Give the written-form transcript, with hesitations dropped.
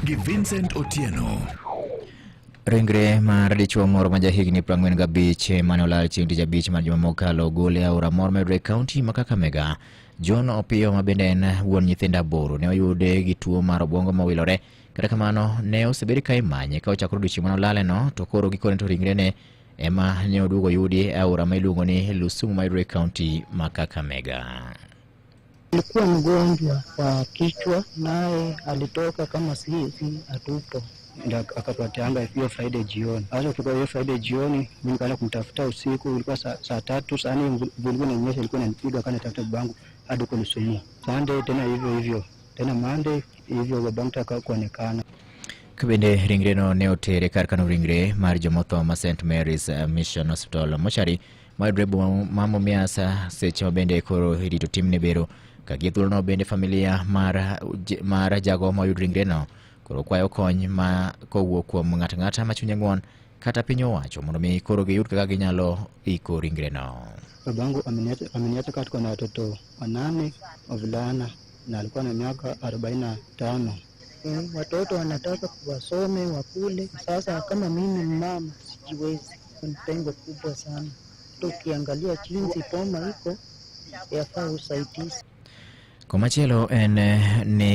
Gi Vincent Otieno. Ringre mar dichuo moro ma jahigni 45 mane olal chieng' tich abich mar juma mokalo ogol e aora moro mayudore e kaunti ma Kakamega. John Opiyo ma bende en wuon nyithindo aboro ne oyude gi tuo mar obwongo mowilore. Kata kamano ne osebed ka imanye ka ochakore odiochieng' mane olaleno to koro gikone to ringrene ema ne oduogo yudi e aora ma iluongo ni Lusumu mayudore e kaunti ma Kakamega. Alikuwa mgonjwa wa kichwa, naye alitoka kama sisi hatupo. Ndio akapatianga hiyo Friday jioni. Sasa kufika hiyo Friday jioni, mimi nikaanza kumtafuta usiku, ilikuwa saa 3, saa 4, mvua ilikuwa inanyesha, ilikuwa inanipiga, akanitafuta babangu hadi huko Lusumu. Sunday tena hivyo hivyo, tena Monday hivyo, babangu taka kuonekana. Ka bende ringreno ne otere kar kano ringre mar jomotho ma St Mary's Mission Hospital mochari mayudore e boma ma Mumias seche ma bende koro irito timne bero ka gie thuolono bende familia mar jago moyud ringreno koro kwayo kony ma kowuok kuom ng'ato ang'ata ma chunye ng'won kata piny owacho mondo mi koro giyud kaka ginyalo iko ringreno. Babangu ameniacha kama tuko na watoto wanane wavulana na alikuwa na miaka 45. Watoto wanataka wasome wakule. Sasa kama mimi mama sijiwezi, ni pengo kubwa sana. Ukiangalia jinsi boma iko, yafaa usaidizi. Komachielo en ni